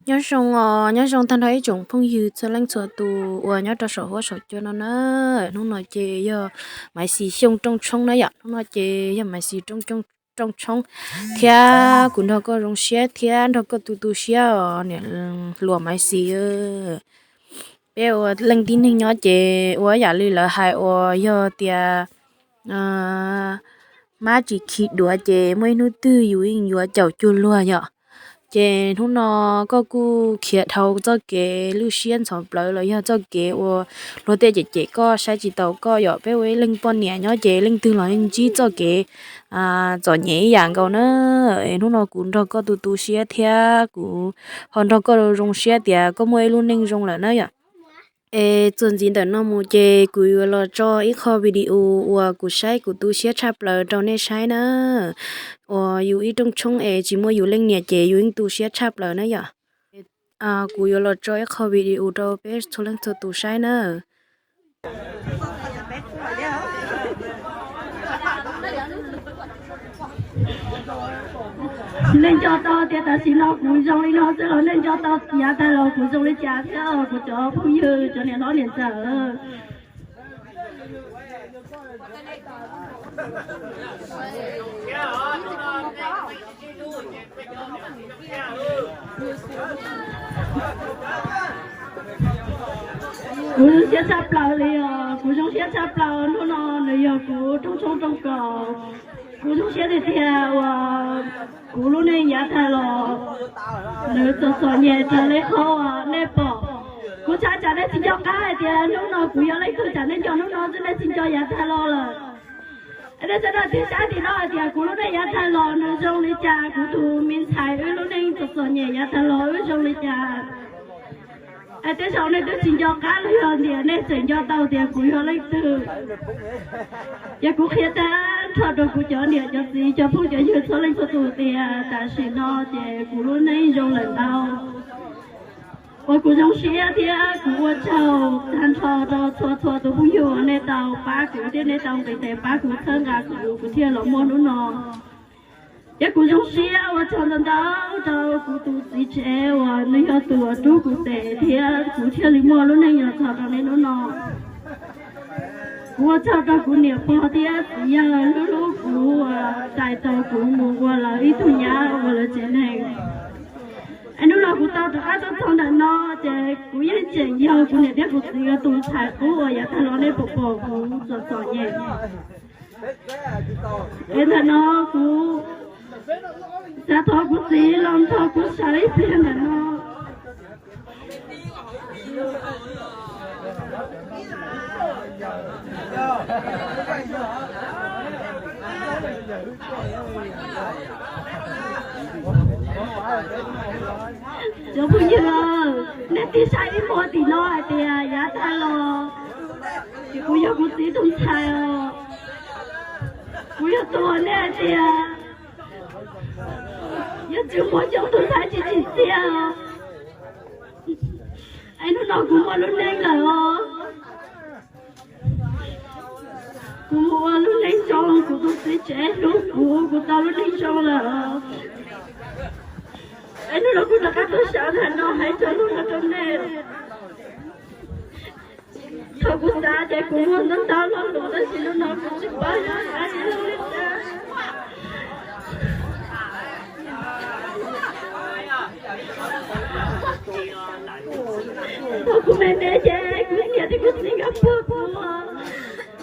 Nyob zoo os, nyob zoo tag nrho ib tsoom phooj ywg txhua leej txhua tus uas nyob rau saum huab saum cua no na. Hnub no ces yog Maiv Xis xyoo rooj tshoob na yom, hnub no ces yog Maiv Xis rooj tshoob thiab kuv nrog koj zoo siab thiab nrog koj tu tu siab os niam hluas Maiv Xis. Peb ua leej tib neeg nyob ces ua yam li lawv hais uas yog tias mab tsis khi duav ces muaj ib hnub twg yus yeej yuav caum cuag luag yom. Ces hnub no koj kuj khiav dhau txoj kev lwj siab ntxhov plawv los yog txoj kev uas luag tej cem cem koj saib tsis taus koj yom. Peb ua ib leeg poj niam nyob ces leej twg los yeej ntsib txoj kev txom nyem ib yam nkaus na. Es hnub no kuv nrog koj tu tu siab thiab kuv ho nrog koj zoo siab tias koj muaj ib lub neej zoo lawm na yom. Es txuas ntxiv ntawm no mus ces kuv yuav los tso ib qho video uas kuv saib kuv tu siab tshaj plaws rau nej saib na. Uas yus ib rooj tshoob es tsis muaj yus leej niam ces yus yeej tu siab tshaj plaws na yom. Kuv yuav los tso ib qho video rau peb txhua leej txhua tus saib na. Nej nco tau tias tam sim no kuv zoo li no xwb los nej nco tau yav tag los kuv zoo li cas thiab kuv cov phooj ywg cov niam hlob niam ntxawm. Kuv zoo siab tshaj plaws li os, kuv zoo siab tshaj plaws hnub no nws yog kuv rooj tshoob rooj kos. Kuv zoo siab tiag tiag uas kuv lub neej yav tag los nws txom txom nyem raws li qhov uas nej pom. Kuv ntshai tsam nej tsis nco qab hais tias hnub no kuv yog leej twg, tsam nej nco hnub no xwb nej tsis nco yav tag los lawm. Nej txhob nrog tig saib tim no hais tias kuv lub neej yav tag los nws zoo li cas, kuv tus me ntxhais wb lub neej txom txom nyem yav tag los wb zoo li cas. Es tej zaum nej twb tsis nco qab los yog tias nej tseem nco tau tias kuv yog leej twg. Ces kuv qhia tag nrho rau kuv cov niam cov txiv cov phooj cov ywg txhua leej txhua tus tias tam sim no ces kuv lub neej zoo lawm ntau. Uas kuv zoo siab thiab kuv ua tsaug tag nrho rau txhua txhua tus phooj ywg uas nej tau pab kuv thiab nej tau nqis tes pab kuv txhawb nqa kuv, kuv thiaj los muaj hnub no. Thiab kuv zoo siab ua tsaug ntau ntau rau kuv tus txiv tsev uas nws yog tus uas rub kuv tes thiab kuv thiaj li muaj lub neej los txog rau niaj hnub no. Kuv ua tsaug rau kuv niam pog thiab txiv yawg hlub hlub kuv uas tais tos kuv mus ua lawv ib tug nyab ua lawv tsev neeg. Es hnub no kuv tau rov qab tuaj txog ntawm no ces kuv yeej tseem yog kuv niam thiab kuv txiv tus ntxhais qub uas yav tag los nej pom pom kuv txom txom nyem. Es ntawm no kuv xav thov kuv txiv los nrog kuv sawv ib pliag ntawm no. Cov phooj ywg, nej tig saib ib muag tim no hais tias yav tag los kuv yog kuv txiv tus ntxhais os. Kuv yog tus uas nej hais tias yog tsis muaj xyoo tus ntxhais tsis tsim txiaj os. Es hnub no kuv muaj lub neej lawm os. Kuv mus ua lub neej zoo, kuv tus txiv tsev hlub kuv, kuv tau lub neej zoo lawm os. Es hnub no kuv rov qab tuaj sawv ntawm no hais cov lus no rau nej. Thaum kuv xav ces kuv muaj ntau ntau lo lus tab sis hnub no kuv tsis paub yuav hais li cas. Thaum kuv me me ces kuv niam thiab kuv txiv nkawd puag kuv,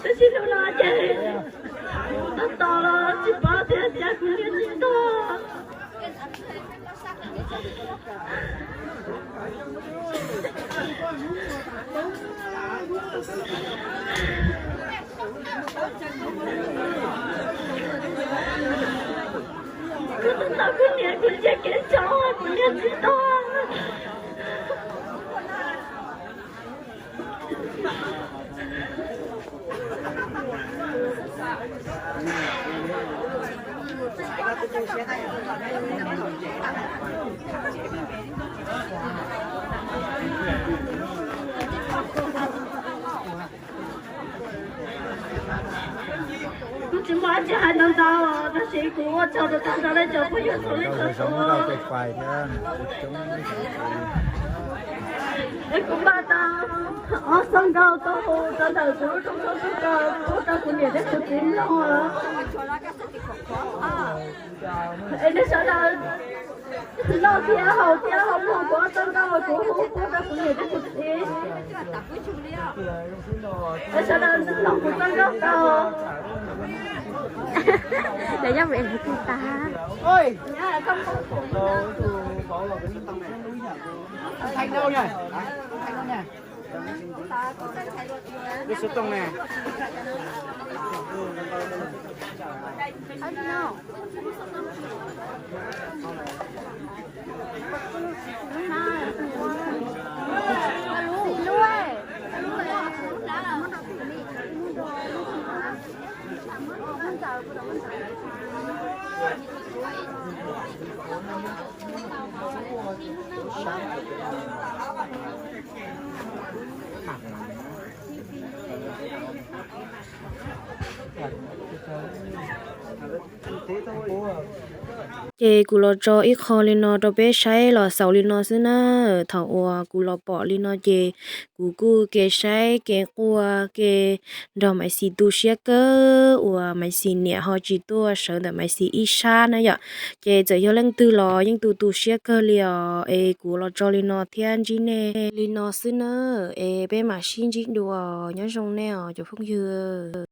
tab sis hnub no ces kuv tos tos los tsis paub tias cas kuv niam tsis tuag. Kuv tos tos kuv niam, kuv nrhiav kev tso kuv niam tsis tuag. Kuv tsis muaj dab tsi hais ntau ntau, tab Ces kuv ua tsaug rau tag nrho nej cov phooj ywg txhua leej txhua tus. Es kuv npaj tau ob txoj nkauj tuaj hu rau ntawm kuv lub rooj tshoob tub rau, pub rau kuv niam thiab kuv txiv mloog. Es nej sawv daws noj thiab haus thiab ho mloog kuv ob txoj nkauj uas kuv hu pub rau kuv niam thiab kuv txiv. Es sawv daws mloog kuv txoj nkauj tau. Lawv nyob mus es lawv tsis tas. Ces kuv los tso ib qho li no rau peb saib los xaus li no xwb na. Thaum uas kuv los pom li no ces kuv kuj ke saib ke quaj ke nrog Maiv Xis tu siab kawg uas Maiv Xis niam ho tsis tuaj sawv ntawm Maiv Xis ib sab na yom. Ces txawm yog leej twg los yeej tu tu siab kawg li os. Es kuv los tso li no thiab ntsib nej li no xwb na. Es peb mam sib ntsib dua, nyob zoo nej os cov phooj ywg.